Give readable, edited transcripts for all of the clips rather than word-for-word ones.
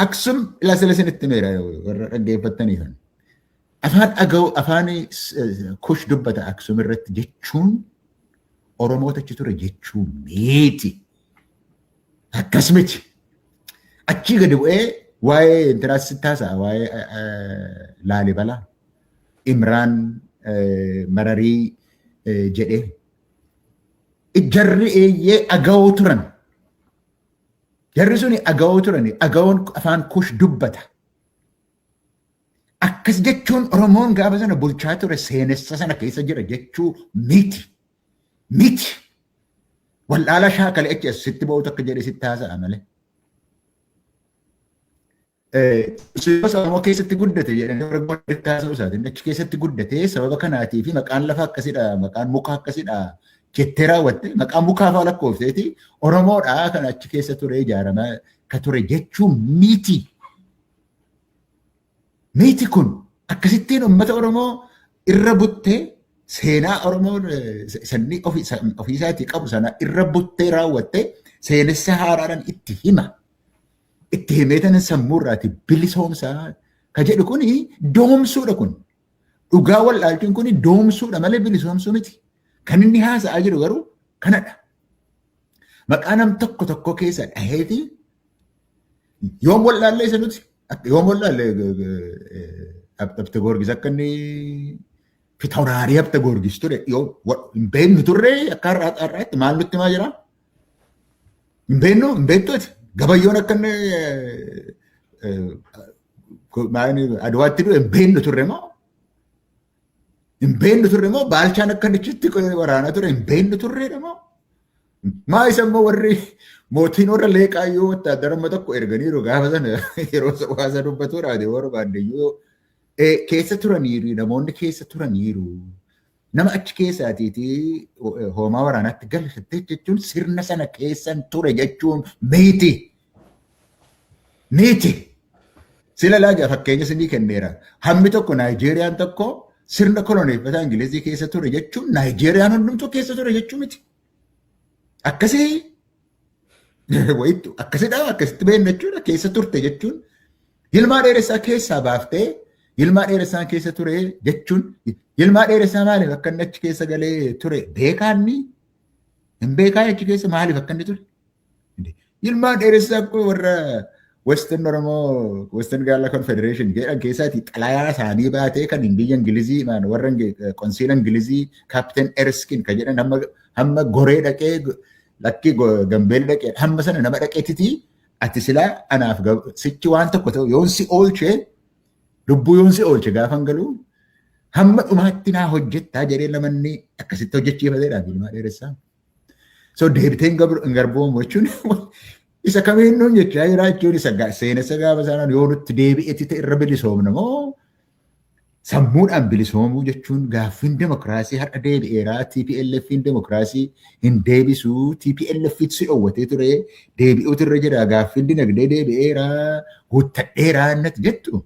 Aksum ilaa sila isinitti himeera warra dhaggeeffattaniif. Afaan Agaw afaan Kush dubbata Aksum irratti jechuun Oromoota achi ture jechuu miti. Akkas miti. Achii gadi bu'ee waa'ee intiraas sitti haasa'a waa'ee Laalibalaa Imraan Mararii jedhee. Jarri eeyyee Agawoo turan. Jarri suni Agawoo turani. Agawoon afaan Kush dubbata. Akkas jechuun Oromoon gaafa sana bulchaa ture seenessa sana keessa jira jechuu miti. Miti. Wal'aala shaakale achi as sitti ba'utu akka jedhe sitti haasa'a malee. Siyaasa Oromoo keessatti guddate jedhanii warra godhatti haasa'u isaatiin achi keessatti guddatee sababa kanaatii fi maqaan lafa akkasidha maqaan mukaa akkasidha jettee raawwatte maqaa mukaa fa'aa lakkoofteeti Oromoodha kan achi keessa ture ijaaramaa ka ture jechuu miti. Miti kun akkasittiin uummata Oromoo irra buttee seenaa Oromoo sanni ofiisaatii qabu sana irra buttee raawwattee seenessa haaraadhaan itti hima. Itti himee tanan sammuu irraati bilisoomsaa ka jedhu kuni doomsuudha kun. Dhugaa wallaalchuun kuni doomsuudha malee bilisoomsuu miti. Kan inni haasa'aa jiru garuu kanadha. Maqaa nam tokko tokko keessa dhaheeti yoom wallaallee isa nuti yoom wallaallee Habte Goorgis akka inni fitawraarii Habte Goorgis ture yoo hin beeknu turre akka har'aatti maal nutti himaa jira? Hin beeknu hin beektu ati gabayyoon akka inni Adwaatti du'e hin beeknu turre moo? Hin beeknu turre moo baalchaan akka inni achitti waraanaa ture hin beeknu turreedha moo? Maa isa immoo warri mootiin warra leeqaa yoo wattaadara amma tokko erganiiru gaafa sana yeroo waasa dubbatuudha ati barbaadde yoo keessa turaniiru namoonni keessa turaniiru. Nama achi keessaatiiti hoomaa waraanaatti galfatte jechuun sirna sana keessan ture jechuun miti. Miti. Sila laaja fakkeenya isinii kenneera. Hammi tokko Naayijeeriyaan tokko sirna koloneeffataa Ingilizii keessa ture jechuun Naayijeeriyaan hundumtuu keessa ture jechuu miti. Akkasii wayittu akkasidha akkasitti beekna jechuudha keessa turte jechuun Yilmaa Dheeressaa keessaa baaftee Yilmaa Dheeressaa keessa ture jechuun Yilmaa Dheeressaa maaliif akka inni achi keessa galee ture beekaanni hin beekaa achi keessa maaliif akka inni ture. Yilmaa Dheeressaa kun warra Western Oromoo Western Gaala Confederation jedhan keessaati xalayaa isaanii baatee kan biyya Ingilizii maan warra qonsiila Ingilizii Captain Erskine kan jedhan hamma hamma goree dhaqee lakkii Gambeelli dhaqee hamma sana nama dhaqeetiti ati silaa anaaf sichi waan tokko ta'u yoon si oolche lubbuu yoon si oolche gaafan galu hamma dhumaatti naa hojjettaa jedhee lamanni akkasitti hojjechiifateedha Yilmaa Dheeressaa. So deebitee hin garboomu jechuun isa kamiin nuun jechaa jira jechuun isa seenessa gaafa sanaan yoo nutti deebi'etti ta'e irra bilisoomna moo sammuudhaan bilisoomuu jechuun gaaffiin demokiraasii har'a deebi'eera TPLFin demokiraasii hin deebisuu TPLF si dhowwatee ture deebi'uutu irra jira gaaffiin dinagdee deebi'eera guuttadheera innatti jettu.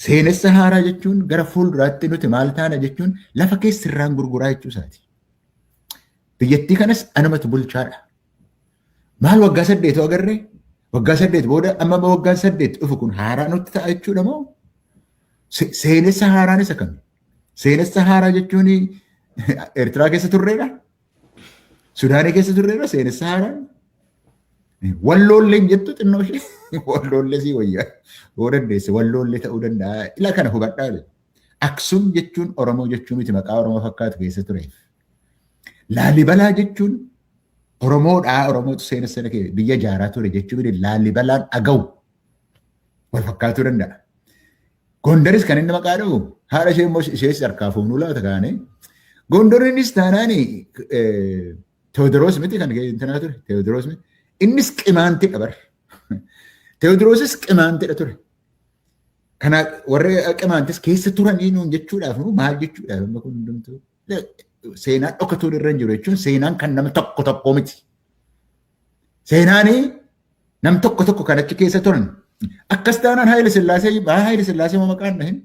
Seenessa haaraa jechuun gara fuulduraatti nuti maal taana jechuun lafa keessirraan gurguraa jechuu isaati. Biyyattii kanas anumatu bulchaadha. Maal waggaa 8 agarree? Waggaa 8 booda amma waggaan 8 dhufu kun haaraa nutti ta'a jechuudha moo? Seenessa haaraan isa kami? Seenessa haaraa jechuun Eertiraa keessa turreedha? Sudaanii keessa turreedha seenessa haaraan? Walloollee hin jettu xinnoo ishee. Walloollee sii wayyaa. Yoo dandeesse walloollee ta'uu danda'a. Ila kana hubadhaa. Aksum jechuun Oromoo jechuu miti maqaa Oromoo fakkaatu keessa tureef. Laalibalaa jechuun Oromoodhaa Oromootu seena sana biyya ijaaraa ture jechuu miti Laalibalaan Agaw wal fakkaatuu danda'a. Gondaris kan inni maqaa dha'u haadha ishee immoo ishees harkaa fuunuu laata kaane. Gondoriinis taanaan Teewodiroos miti kan intinaa ture Teewodiroos miti. Innis qimaantidha bar. Teewodiroosis qimaantidha ture. Kana warri qimaantis keessa turanii nuun jechuudhaaf maal jechuudhaaf amma kun hundumtuu seenaan dhokatuun irra hin jiru jechuun seenaan kan nama tokko tokkoo miti. Seenaan nam tokko tokko kan achi keessa turan. Akkas taanaan Haayile Sillaasee maa Haayile Sillaasee moo maqaan dhahin?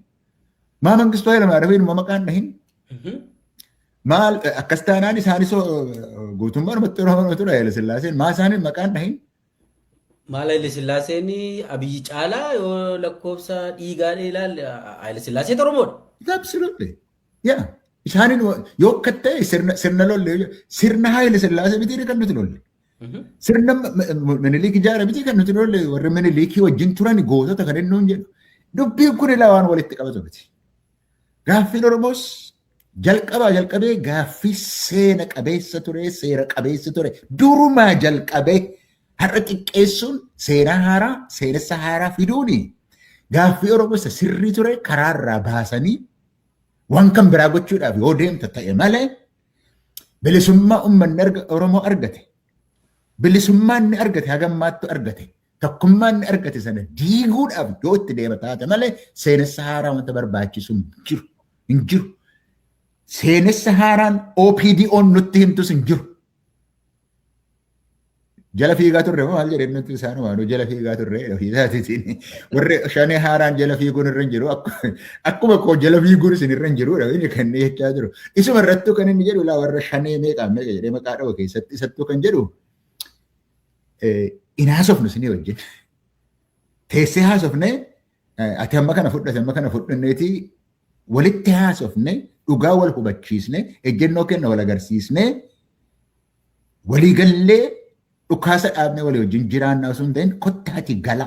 Maa Mangistuu Haayile Maariyaam moo maqaan dhahin? Maal akkas taanaan isaanis guutummaa dhumatti Oromoo ture Haayile Sillaaseen maa isaaniin maqaan dhahin? Maal Haile Sillaaseen Abiyyi caalaa yoo lakkoofsa dhiigaa ilaalle, Haile Sillaasee Oromoodha. Absolutely. Yeah. Isaaniin yoo akka ta'e sirna lolle, sirna Haile Sillaasee miti kan nuti lolle. Sirna Minilik ijaare miti kan nuti lolle. Warri Minilikii wajjin turan gootota kan inni nuun jedhu. Dubbiin kun ilaa waan walitti qabatu miti. Gaaffiin Oromoos jalqabaa jalqabee gaaffii seena qabeessa ture, seera qabeessa ture. Durumaa jalqabee har'a xiqqeessuun, seenaa haaraa, seenessa haaraa fiduuni gaaffii Oromoo isa sirrii ture karaarraa baasanii waan kan biraa gochuudhaaf yoo deemta ta'e malee, bilisummaa uummanni Oromoo argate, bilisummaa inni argate, hagammaattu argate, tokkummaa inni argate sana diiguudhaaf yoo itti deema taate malee, seenessa haaraa wanta barbaachisu hin jiru. Hin jiru. Seenessa haaraan OPDO'n nutti himtus hin jiru. Jala fiigaa turre moo maal jedhee nuti isaan waanuu jala fiigaa turre ofii isaatiitiin. Warri shanee haaraan jala fiiguun irra hin jiru, akkuma koo jala fiiguun isin irra hin jiru inni kan inni jechaa jiru. Isuma irrattuu kan inni jedhu laa, warra shanee meeqaa meeqa jedhee maqaa dha'u keessatti isattuu kan jedhu, in haasofnu isinii wajjin. Teessee haasofnee, ati amma kana fudhate, amma kana fudhanneeti walitti haasofne, dhugaa wal hubachiisne, ejjennoo kenna wal agarsiisne, waliigallee dhukaasa dhaabnee walii wajjin jiraannaa osoo hin ta'in, kottaati gala.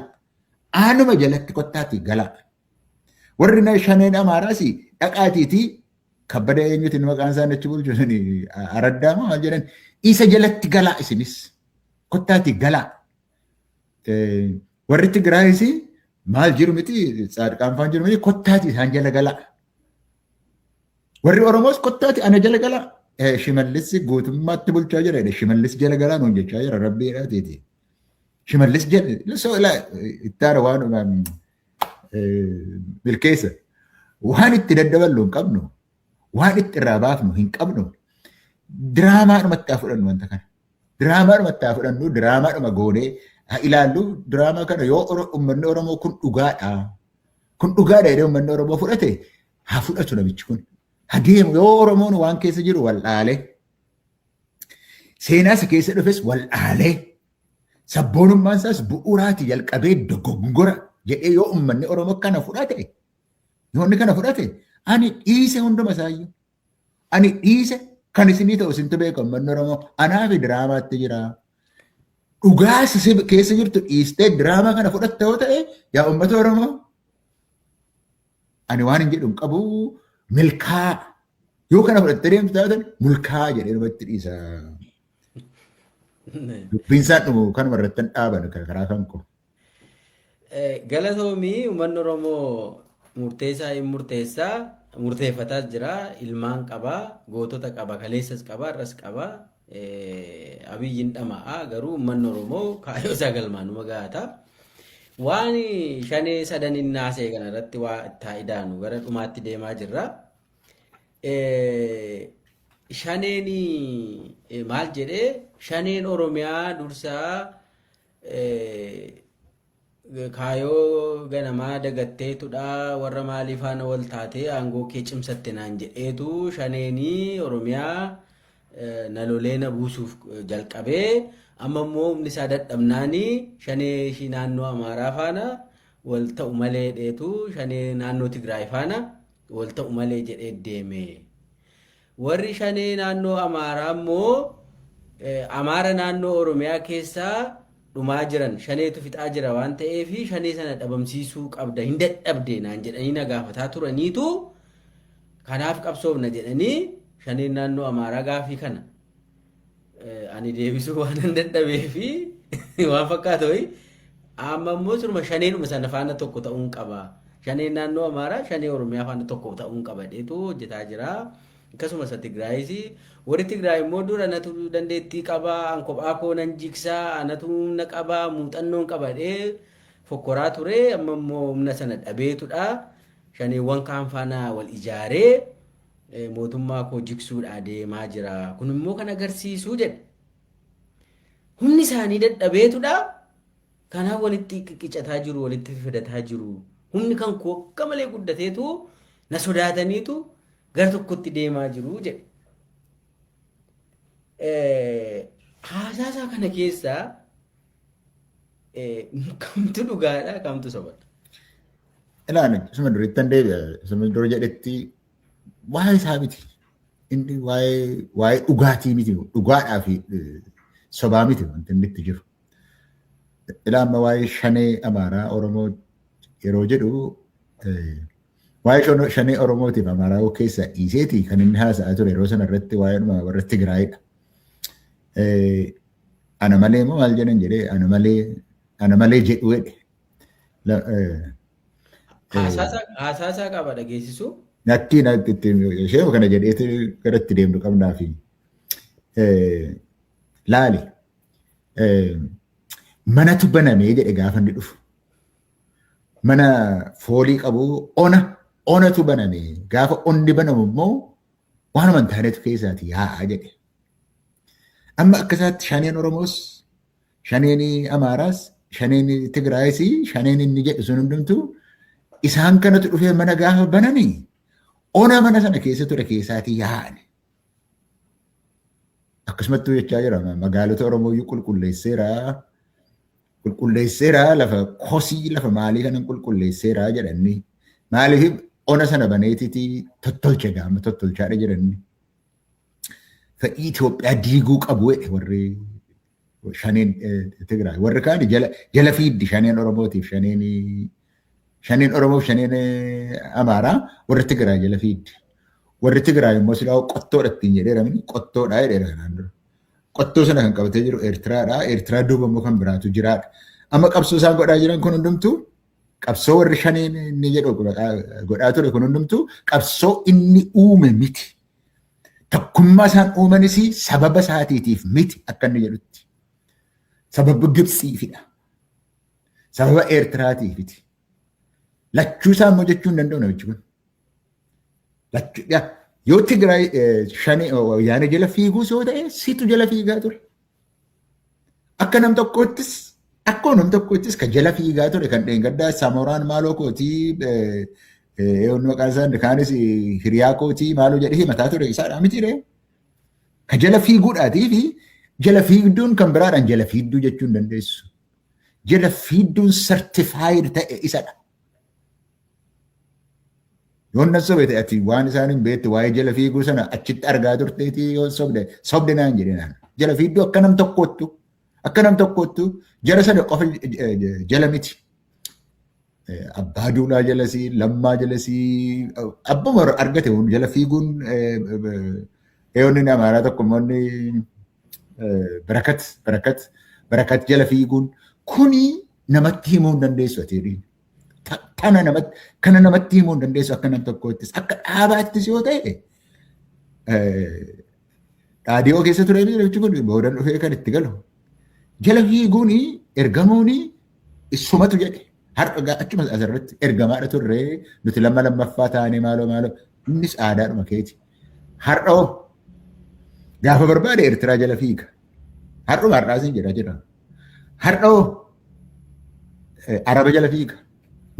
Aanuma jalatti kottaati gala. Warri na shaneen Amaaraas dhaqaatiitii Kabbada eenyutiin maqaan isaan achi bulchu suni, Araddaa moo maal jedhan, isa jalatti galaa, isinis kottaati galaa. Warri Tigraayis maal jiru miti, Tsaadqaan faan jiru miti, kottaati isaan jala galaa. Warri Oromoos kottaati ana jala galaa. Shimallis guutummaatti bulchaa jira jedhe. Shimallis jala galaa nuun jechaa jira rabbiidhaatiiti. Shimallis jala so ittaara waan milkeessa. Waan itti daddaballu hin qabnu. Waan itti irraa baafnu hin qabnu. Diraamaadhumatti haa fudhannu wanta kana. Diraamaadhumatti haa fudhannu, diraamaadhuma goonee haa ilaallu. Diraamaa kana yoo uummanni Oromoo kun dhugaadha. Kun dhugaadha jedhee uummanni Oromoo fudhate, haa fudhatu namichi kun. Haa deemu. Yoo Oromoon waan keessa jiru wal'aalee, seenaa isa keessa dhufes wal'aalee, sabboonummaan isaas bu'uuraati jalqabee dogoggora jedhee yoo uummanni Oromoo kana fudhate, yoo inni kana fudhate, ani dhiise hunduma isaayyuu. Ani dhiise, kan isinii ta'u isintu beeka, uummanni Oromoo. Anaa fi diraamaatti jira. Dhugaa keessa jirtu dhiistee diraamaa kana fudhatte yoo ta'e, yaa uummata Oromoo, ani waan hin jedhu hin qabu, milkaa yoo kana fudhattee deemtu taatan milkaa jedhee namatti dhiisa. Dubbiin isaan dhumu kanuma irratti hin dhaaban karaa kan koo. Galatoomii. Uummanni Oromoo murteessaa hin murteessaa, murteeffataas jira. Ilmaan qabaa, gootota qaba, kaleessas qaba, har'as qaba. Abiyyiin dhama'a, garuu uummanni Oromoo kaayyoo isaa galmaanuma gaata. Waan shanee sadan inni haasa'e kana irratti waa itti idaanu, gara dhumaatti deemaa jirra. Shaneen maal jedhee? Shaneen Oromiyaa dursaa kaayoo ganamaa dagatteetudha, warra maalii faana wal taatee aangoo kee cimsatte naan jedheetu shaneenii Oromiyaa na lolee na buusuuf jalqabee, amma immoo humni isaa dadhabnaanii shanee ishii naannoo Amaaraa faana wal ta'u malee dheetu, shanee naannoo Tigraay faana wal ta'u malee jedhee deeme. Warri shanee naannoo Amaaraa immoo Amaara naannoo Oromiyaa keessaa dhumaa jiran shaneetu fixaa jira waan ta'eef, shanee sana dhabamsiisuu qabda, hin dadhabde naan jedhanii na gaafataa turaniitu, kanaaf qabsoofna jedhanii shaneen naannoo Amaaraa gaafii kana ani deebisuu waan hin dadhabee fi waan fakkaatu wayi. Amma immoo suruma shaneenuma sana faana tokko ta'uun qaba. Shaneen naannoo Amaaraa shanee Oromiyaa faana tokko ta'uun qaba jedheetu hojjetaa jira. Akkasumas Tigraayis, warri Tigraay immoo dura anatu dandeettii qaba, an kophaa koo nan jigsaa, anatu humna qaba, muuxannoon qaba jedhee fokkoraa ture. Amma immoo humna sana dhabeetudha. Shaneewwan kaan faana wal ijaaree mootummaa koo jigsuudhaa deemaa jira. Kun immoo kan agarsiisu jedhe. Humni isaanii dadhabeetudha. Kanaaf walitti qiqicataa jiru, walitti fidataa jiru. Humni kan koo akka malee guddateetu na sodaataniitu gara tokkotti deemaa jiru jedhe. Haasaasaa kana keessaa Kamtu dhugaadha, kamtu sobadha? Ilaali, isuma durittan deebi'a. Isuma dura jedhetti waa'ee isaa miti. Inni waa'ee dhugaatii miti. Dhugaadhaa fi sobaa miti wanti inni itti jiru. Ilaa, amma waa'ee shanee Amaaraa Oromoo yeroo jedhu, waa'ee shanee Oromootiif Amaaraa keessaa dhiiseeti kan inni haasa'aa ture yeroo sana irratti waa'ee warra Tigraayidha. Ana malee immoo maal jedhan jedhee, ana malee jedhu jedhe. Haasaasaa qaba dhageessisu. Natti ishee kana jedheeti gara itti deemnu qabnaa fi laali, manatu banamee jedhe gaafa inni dhufu. Mana foolii qabu, onatu baname. Gaafa onni banamu immoo waan amantaanetu keessaati yaa'a jedhe. Amma akka isaatti shaneen Oromoos, shaneen Amaaraas, shaneen Tigraayis, shaneen inni jedhu sun hundumtuu isaan kanatu dhufee mana gaafa bananii ona mana sana keessa ture keessaatii yaa'ani. Akkasumattuu jechaa jira, magaalota Oromoo iyyuu qulqulleesseera. Qulqulleesseera, lafa kosii, lafa maalii kanan qulqulleesseera jedhanii. Maaliif ona sana baneetiti tottolche gaama tottolchaadha jedhanii. Fedhii Itoophiyaa diiguu qabu jedhe warri shaneen Tigraay. Warri kaan jala fiiddi, shaneen Oromootiif shaneen Oromoof shaneen Amaaraa warri Tigraay jala fiiddi. Warri Tigraay immoo silaa qottoodha ittiin jedheera, mini qottoodha jedheera kanaan dura. Qottoo sana kan qabatee jiru Eertiraadha. Eertiraa duuba immoo kan biraatu jiraadha. Amma qabsoo isaan godhaa jiran kun hundumtuu, qabsoo warri shaneen inni jedhu godhaa ture kun hundumtuu qabsoo inni uume miti. Tokkummaa isaan uumanis sababa isaatiitiif miti akka inni jedhutti. Sababa Gibxiifidha. Sababa Eertiraatiifiti. Lachuu isaa immoo jechuu hin danda'u namichi kun. Yoo Tigraay shanee wayyaanee jala fiiguus yoo ta'e, situ jala fiigaa ture. Akka nam tokkoottis kan jala fiigaa ture, kan dheengaddaa Samoraan maaloo kootii, yoon maqaan isaa kaanis hiriyaa kootii maaloo jedhee himataa ture isaadha miti ree. Kan jala fiiguudhaatii fi jala fiigduun kan biraadhaan jala fiigduu jechuu hin dandeessu. Jala fiigduun certified ta'e isadha. Yoon nan sobe ta'e, ati waan isaan hin beektu waa'ee jala fiiguu sana achitti argaa turteetii, yoo sobde sobde naan jedhe naan. Jala fiigduu akka nam tokkoottu jara sana qofa jala miti. Abbaa Duulaa jalasii, Lammaa jalasii, abbuma argate jala fiiguun eeyoonni Amaaraa tokko immoo inni Barakat jala fiiguun kuni namatti himuu hin dandeessu ati. Tana namatti, kana namatti himuu hin dandeessu akka nam tokkoottis. Akka dhaabaattis yoo ta'e, dhaadiyoo keessa ture jechuun kun boodan dhufee kan itti galu. Jala fiiguun ergamuun isumatu jedhe. Har'a achuma asirratti ergamaadha turre nuti, lamma lammaffaa taanee maaloo maaloo, innis aadaadhuma keeti. Har'a hoo gaafa barbaade Eertiraa jala fiiga. Har'uma har'aas hin jedha jira. Har'a hoo Araba jala fiiga.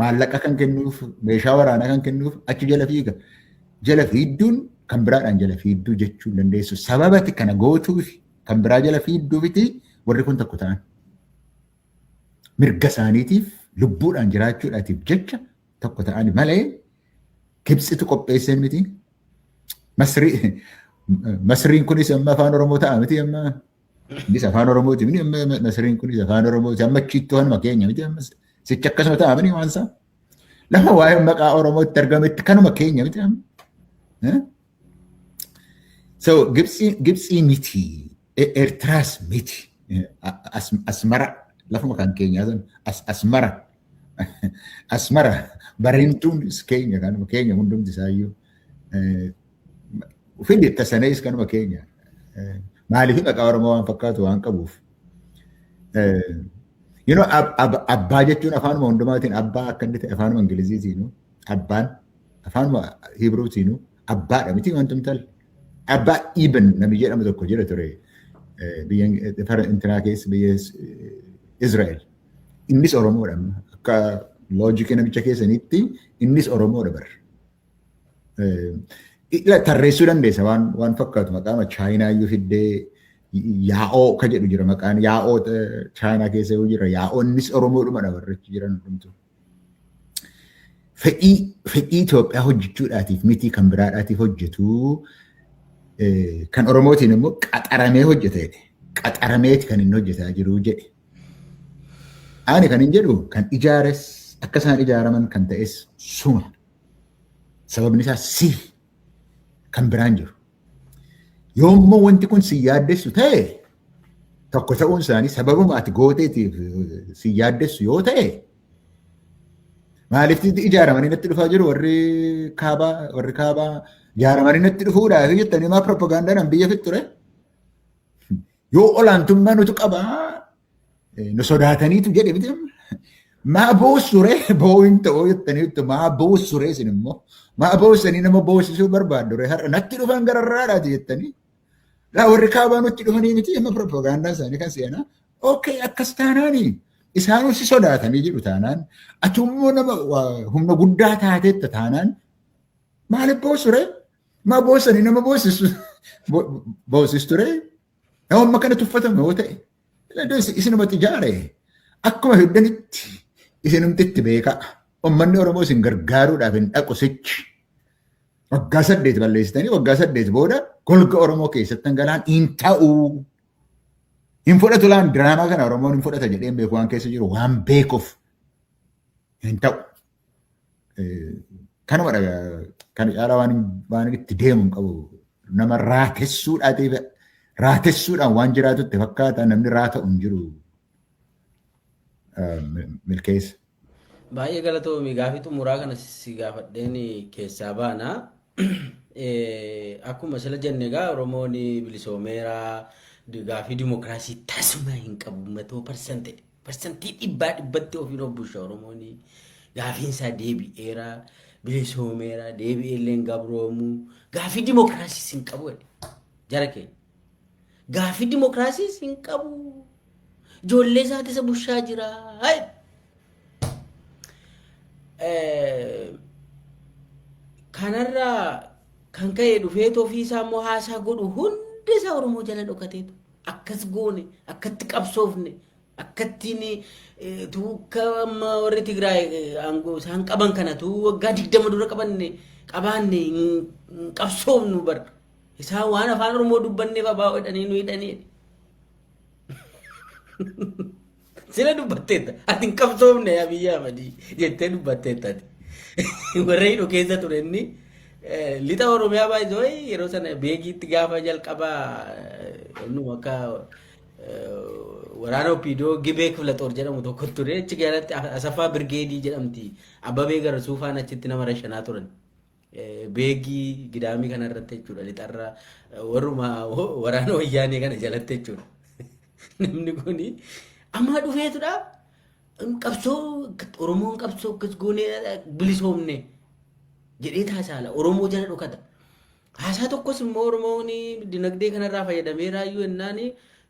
Maallaqa kan kennuuf, meeshaa waraanaa kan kennuuf achi jala fiiga. Jala fiidduun kan biraadhaan jala fiidduu jechuu hin dandeessu. Sababati kana gootuuf kan biraa jala fiidduufiti warri kun tokko ta'an. Mirga isaaniitiif lubbuudhaan jiraachuudhaatiif jecha tokko ta'an malee Gibxitu qopheessee miti. Masriin kunis amma afaan Oromoo ta'a miti amma. Innis afaan Oromooti miti amma, Masriin kunis afaan Oromooti amma, achitti waanuma keenya miti amma, sichi akkasuma ta'a miti waan isaa. Lafa waa'ee maqaa Oromootti argametti kanuma keenya miti amma. So Gibxii miti, Eertiraas miti, Asmara lafuma kan keenyaa sun Asmara. Asmara bareentuun keenya, kanuma keenya hundumti isaayyuu. Fidi tasanees kanuma keenya. Maaliif maqaa Oromoo waan fakkaatu waan qabuuf. Abbaa jechuun afaanuma hundumaatiin abbaa akka inni ta'e, afaanuma Ingiliziitiinu abbaan, afaanuma Hibruutiinu abbaadha miti wanti tal. Abbaa Ibn namni jedhamu tokko jira ture biyya intinaa keessa, biyya Israa'el. Innis Oromoodha. Akka loojikii namicha keessanitti innis Oromoodha bara. Tarreessuu dandeessa waan fakkaatu, maqaama Chaayinaa iyyuu fiddee. Yaa'oo ka jedhu jira, maqaan yaa'oo Chaayinaa keessa yoo jira, yaa'oonnis Oromoodhuma warri achi jiran hundumtu. Fedhii Itoophiyaa hojjechuudhaatiif miti, kan biraadhaatiif hojjetu, kan Oromootiin immoo qaxaramee hojjeta jedhe. Qaxarameeti kan inni hojjetaa jiru jedhe. Ani kan hin jedhu, kan ijaares, akka isaan ijaaraman kan ta'es suma. Sababni isaa si kan biraan jiru. Yoommoo wanti kun si yaaddessu ta'e, tokko ta'uun isaanii sababuma ati gooteetiif si yaaddessu yoo ta'e, maaliif ijaaramanii natti dhufaa jiru warri kaabaa? Warri kaabaa ijaaramanii natti dhufuudhaaf jettanii maa propagaandaadhaan biyya fixxure? Yoo olaantummaa nutu qabaa, nu sodaataniitu jedhe miti. Maa boossure? Boo'in ta'uu jettaniitu maa boossure? Isin immoo maa boossanii nama boossisuu barbaaddure har'a natti dhufan gararraadhaati jettanii? Laa, warri kaabaa nutti dhufanii miti, amma propagaandaan isaanii kan seenaa. Okay, akkas taanaani isaanuu si sodaatanii jiru taanaan, atummoo nama humna guddaa taateetta taanaan, maaliif boossure? Maa boossanii nama boossisture? Nama amma kana tuffatame yoo ta'e, isinumatti ijaare, akkuma fiddanitti isinumti itti beekaa. Uummanni Oromoo isin gargaaruudhaaf hin dhaqu sichi. Waggaa 8 balleessitanii, waggaa 8 booda golga Oromoo keessatti dhangala'aan hin ta'u. Hin fudhatu laan diraamaa kana Oromoon hin fudhata jedheen beeku, waan keessa jiru waan beekuuf hin ta'u. Kanuma kan caalaa waan itti deemu hin qabu. Nama raatessuudhaan waan jiraatutti fakkaata, namni raata'u hin jiru milkeessa. Baay'ee galatoomi. Gaafii xumuraa kana si gaafadheen keessaa baana. Akkuma sila jenne egaa, Oromoon bilisoomeera, gaafii dimokiraasii tasuma hin qabu, 100%, 100% ofiin of bulcha Oromoon, gaafiin isaa deebi'eera, bilisoomeera, deebi'ee illee hin gabroomu, gaafii dimokiraasiis hin qabu jara keenya. Gaafii dimokiraasiis hin qabu. Ijoollee isaati isa bushaa jira. Kanarraa kan ka'e dhufeetu ofii isaa immoo haasaa godhu hundi isaa Oromoo jala dhokateetu akkas goone, akkatti qabsoofne, akkattiin tuukka amma warri Tigraay aangoo isaan qaban kana tuu waggaa 20 dura qabanne qabaanne hin qabsoofnu bar, isaan waan afaan Oromoo dubbanneef abaa godhanii nu hidhanii. Sila dubbatteetta. Ati hin qabsoofne Abiyyi Ahmad jettee dubbatteetta ati. Warra hidhu keessa ture inni lixa Oromiyaa baay'isoo yeroo sana beekiitti gaafa jalqabaa inni akka waraana OPDO Gibee Kiflaxoor jedhamu tokko ture. Achi galatti Asaffaa Birgeedii jedhamti. Abbabee Garasuu faana achitti nama rashanaa turan. Beegii gidaamii kana irratti jechuudha, lixarra warruma waraana wayyaanee kana jalatti jechuudha. Namni kuni amma dhufeetudha. Qabsoo Oromoon qabsoo akkas goonee bilisoomne jedhee taasaala. Oromoo jala dhokata. Haasaa tokkos immoo Oromoon dinagdee kanarraa fayyadamee raayyuu jennaan,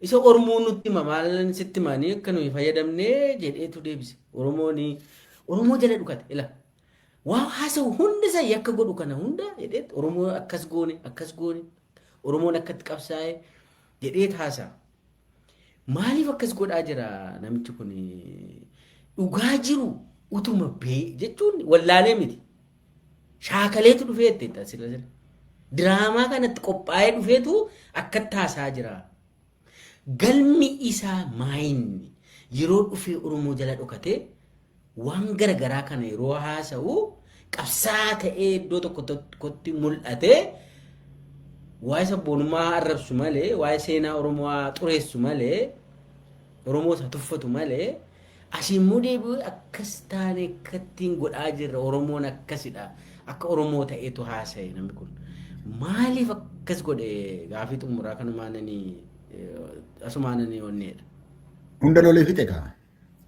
isa Oromoo nutti hima, maal sitti himanii akka nuyi fayyadamnee jedheetu deebise. Oromoon Oromoo jala dhokate ila. Waa haasa'u hundi isaa yakka godhu kana hunda jedheet Oromoo akkas goone, akkas goone, Oromoon akkatti qabsaa'e jedheet haasa'a. Maaliif akkas godhaa jira namichi kun? Dhugaa jiru utuma bee jechuun wallaalee miti. Shaakaleetu dhufee itti sila sila. Diraamaa kanatti qophaa'ee dhufeetu akkatti haasaa jira. Galmi isaa maayinni yeroo dhufee Oromoo jala dhokatee waan garagaraa kana yeroo haasa'u, qabsaa ta'ee iddoo tokko tokkotti mul'atee waa'ee sabboonummaa arrabsu malee, waa'ee seenaa Oromoo xureessu malee, Oromoo isa tuffatu malee, asii immoo deebi'ee akkas taane akkattiin godhaa jirra, Oromoon akkasidha, akka Oromoo ta'eetu haasa'e namni kun. Maaliif akkas godhe? Gaafii xumuraa kanumaananii asumaananii onneedha. Hunda lolee fixe kaa.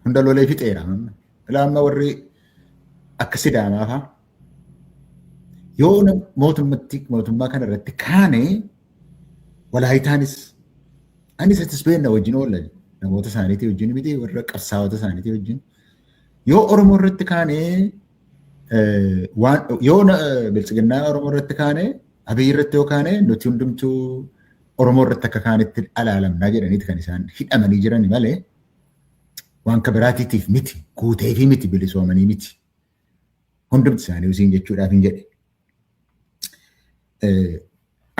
Hunda lolee fixeera. Ilaa, amma warri akka Sidaamaa faa yoo mootummatti mootummaa kana irratti kaane, Walaayitaanis anis atis beekna, wajjin oolla, namoota isaaniitii wajjin miti, warra qabsaa'ota isaaniitii wajjin, yoo Oromoo irratti kaane, waan yoo biltsiginnaa Oromoo irratti kaane, Abiy irratti yoo kaane, nuti hundumtuu Oromoo irratti akka kaanitti alaalamnaa jedhaniiti kan isaan hidhamanii jiran malee waan kabiraatiitiif miti, guuteefii miti, bilisoomanii miti. Hundumti isaanii usiin jechuudhaaf hin jedhe.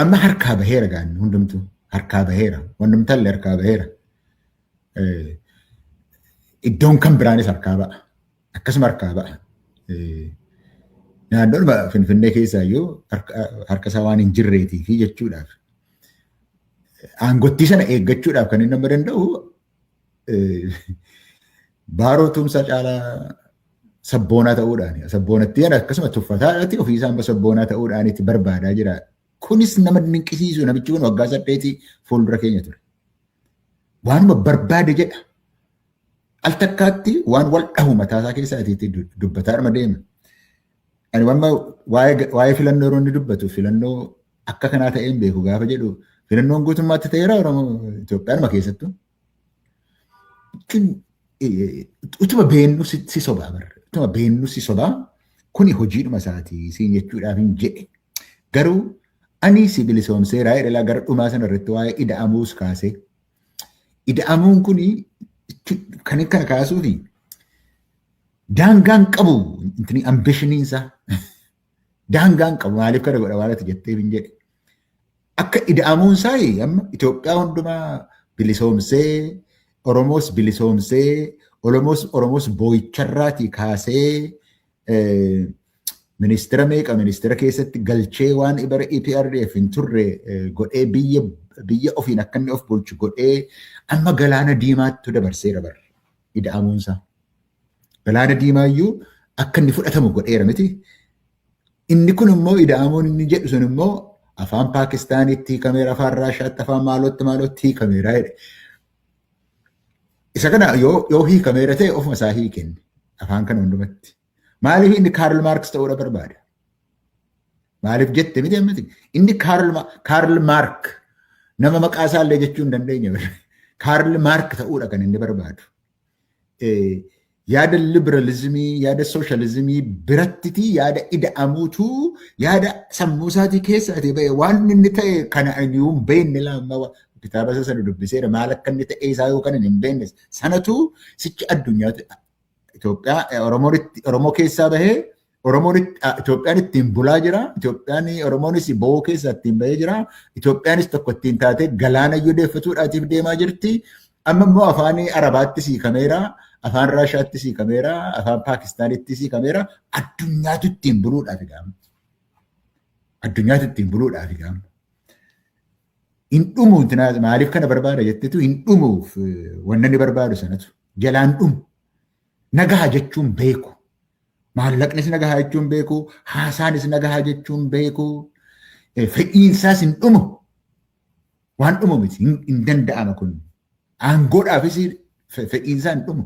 Amma harkaa baheera gaanni hundumtuu harkaa baheera. Wannumtallee harkaa baheera. Iddoon kan biraanis harkaa ba'a. Akkasuma harkaa ba'a. Naannoon Finfinnee keessaa iyyuu harka isaa waan hin jirreetii fi jechuudhaaf. Aangottii sana eeggachuudhaaf kan inni nama danda'u Baaroo Tumsaa caalaa sabboonaa ta'uudhaan, sabboonattii akkasuma tuffataadhaatti ofii isaa amma sabboonaa ta'uudhaan itti barbaadaa jira. Kunis nama dinqisiisu, namichi kun waggaa 8 fuuldura keenya ture. Waanuma barbaade jedha. Al takkaatti waan wal dhahu mataasaa keessaa itti dubbataadhuma deema. Ani amma waa'ee filannoo yeroo inni dubbatu, filannoo akka kanaa ta'een beeku gaafa jedhu, filannoon guutummaatti ta'eera Oromoo Itoophiyaanuma keessattuu. Utuma beennu si sobaa barra. Utuma beennu si sobaa, kuni hojiidhuma isaatii siin jechuudhaaf hin jedhe. Garuu ani si bilisoomseeraa jedhe gara dhumaa sana irratti waa'ee ida'amuus kaasee. Ida'amuun kuni kan kana kaasuufi daangaan qabu, intini ambitioniin isaa daangaan qabu, maaliif kana godha waan ati jetteef hin jedhe. Akka ida'amuun isaa amma Itoophiyaa hundumaa bilisoomsee, Oromoos bilisoomsee, Oromoos boo'icharraatii kaasee, ministeera meeqa ministeera keessatti galchee, waan bara EPRDF hin turre godhee, biyya ofiin akka inni of bulchu godhee, amma galaana diimaatti dabarseera bara ida'amuunsaa. Galaana diimaayyuu akka inni fudhatamu godheera miti. Inni kun immoo ida'amuun inni jedhu sun immoo afaan Paakistaanitti hiikameera, afaan Raashaatti, afaan maalootti maalootti hiikameera jedhe. Isa kana yoo hiikameera ta'e ofuma isaa hiikenne afaan kana hundumatti. Maaliif inni Kaarl Maarks ta'uudha barbaada? Maaliif jette miti ammati? Inni Kaarl Maark nama maqaa isaa illee jechuu hin dandeenye. Kaarl Maark ta'uudha kan inni barbaadu. Yaada liberalismii, yaada sooshaalizimii birattiti yaada ida'amuutu yaada sammuu isaatii keessa ati ba'e. Waan inni ta'e kana iyyuu hin beekne laamma kitaaba isa sana dubbiseera, maal akka inni ta'e isaa yoo kana hin beekne sanatu sichi addunyaatti Itoophiyaa Oromoo keessaa bahee Oromoon Itoophiyaan ittiin bulaa jira. Itoophiyaan Oromoonis bo'oo keessaa ittiin bahee jira. Itoophiyaanis tokko ittiin taatee galaana iyyuu deeffatuudhaatiif deemaa jirti. Amma immoo afaan Arabaatti siikameera, afaan Raashaatti siikameera, afaan Paakistaanitti siikameera. Addunyaatu ittiin buluudhaaf gaama. Addunyaatu ittiin buluudhaaf gaama. Hin dhumu, maaliif kana barbaada jettetu, hin dhumuuf wanna inni barbaadu sanatu jalaan dhumu. Nagaha jechuun beeku. Maallaqnis nagaha jechuun beeku. Haasaanis nagaha jechuun beeku. Fedhiinsaas hin dhumu. Waan dhumu miti, hin danda'ama kun. Aangoodhaafis fedhiinsaa hin dhumu.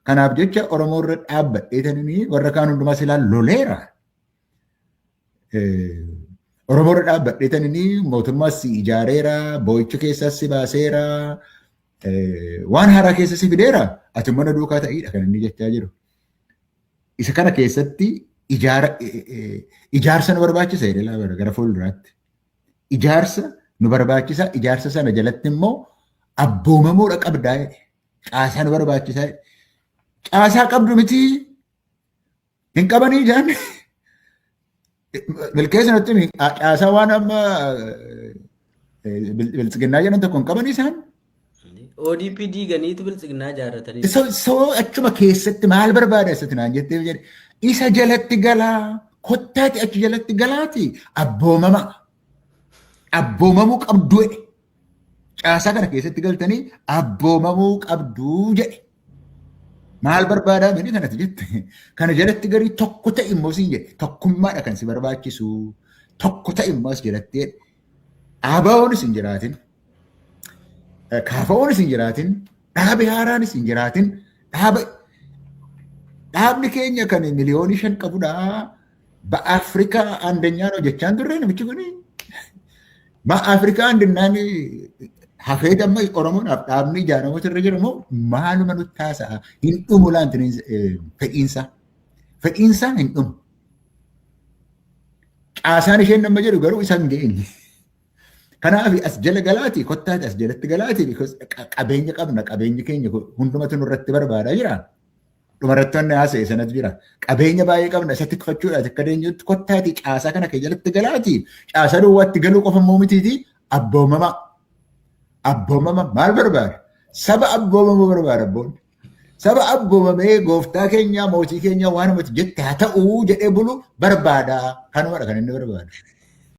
Kanaaf jecha Oromoo irra dhaabbadhee tanini warra kaan hundumaa silaa loleera. Oromoo irra dhaabbadhee tanini mootummaas si ijaareera, boo'icha keessaas si baaseera, waan haaraa keessa si fideera, ati mana duukaa ta'iidha kan inni jechaa jiru. Isa kana keessatti ijaarsa nu barbaachisa jedhee gara fuulduraatti. Ijaarsa nu barbaachisa, ijaarsa sana jalatti immoo abboomamuudha qabdaa jedhe. Caasaa nu barbaachisa jedhe. Caasaa qabdu miti, hin qabanii jaan milkeessa nutti, caasaa waan amma biltsiginnaa jedhan tokko hin qabanii isaan. ODP diiganiitu biltsiginnaa ijaarratanii. So achuma keessatti maal barbaada isatti naan jettee jedhe, isa jalatti galaa, kottaati achi jalatti galaati abboomama abboomamuu qabdu jedhe. Caasaa kana keessatti galtanii abboomamuu qabdu jedhe. Maal barbaadaa mini kanatti jette? Kana jalatti garii tokko ta'e immoo siin jedhe, tokkummaadha kan si barbaachisu, tokko ta'e immoo as jalatti jedhe. ABOnis hin jiraatin. KFOnis hin jiraatin. Dhaabi haaraanis hin jiraatin. Dhaabni keenya kan miliyoonii 5 qabudha. በአፍሪካ አንደኛ ነው jechaan turre namichi kuni. በአፍሪካ አንድናን hafee damma Oromoodhaaf dhaabni ijaaramuutu irra jiru immoo maaluma nutti haasa'a? Hin dhumu laanti fedhiinsaa. Fedhiinsaa hin dhumu. Caasaan isheen nama jedhu garuu isa hin geenye. Kanaaf as jala galaati, kottaati as jalatti galaati, because qabeenya qabna, qabeenyi keenya hundumatu nurratti barbaadaa jira. Dhumarratti wanni haasa'e sanatu jira. Qabeenya baay'ee qabna, isa tikfachuudhaaf akka deenyutti kottaati caasaa kana kee jalatti galaati. Caasaa duwwaatti galuu qofa immoo mitiiti, abboomama. Abboomama maal barbaada? Saba abboomamuu barbaada abboonni. Saba abboomamee gooftaa keenya, mootii keenya, waan namatti jette haa ta'uu jedhee bulu barbaada. Kanumadha kan inni barbaadu.